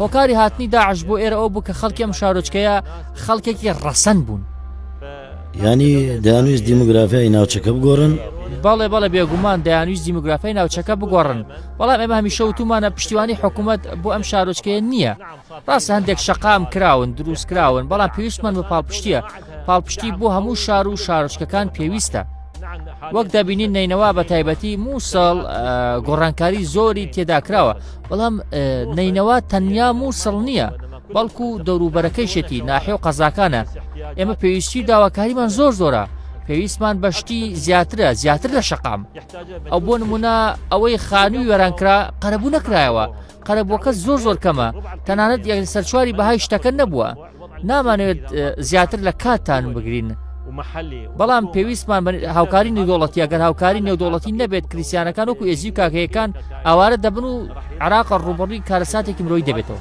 هۆکاری هاتنی داعش بۆ ئێرە ئەو بوو کە خەڵکی ئەم شارۆچکەیە خەڵکێکی ڕەسەن بوون. یانی دەیانویست دیموگرافیای ناوچەکە بگۆڕن؟ بەڵێ بەڵێ بێگومان دەیانویست دیموگرافیای ناوچەکە بگۆڕن، بەڵام ئێمە هەمیشە وتومانە پشتیوانی حکوومەت بۆ ئەم شارۆچکەیە نییە. ڕاستە هەندێک شەقام کراون دروست کراون بەڵام پێویستمان بە پاڵپشتیە پاڵپشتی بۆ هەموو شار و شارۆچکەکان پێویستە وەک دەبینین نەینەوا بە تایبەتی مووسڵ گۆڕانکاری زۆری تێدا کراوە بەڵام نەینەوا تەنیا مووسڵ نییە بەڵکو دەوروبەرەکەیشێتی ناحێ و قەزاکانە ئێمە پێویستی داواکاریمان زۆر زۆرە پێویستمان بەشتی زیاترە زیاتر لە شەقام ئەو بۆ نمونە ئەوەی خانووی وێرانکرا قەرەبوو نەکرایەوە قەرەبووەکە زۆر زۆر کەمە تەنانەت یەک لەسەر چواری بەهای شتەکە نەبووە نامانەوێت زیاتر لە کاتتان بگرین بەڵام پێویستمان بە هاوکاری نێودەوڵەتی ئەگەر هاوکاری نێودەوڵەتی نەبێت کریسیانەکان وەکو ئێزی و کاکەیەکان ئاوارە دەبن و عراق ڕوبەڕووی کارەساتێکی مرۆیی دەبێتەوە.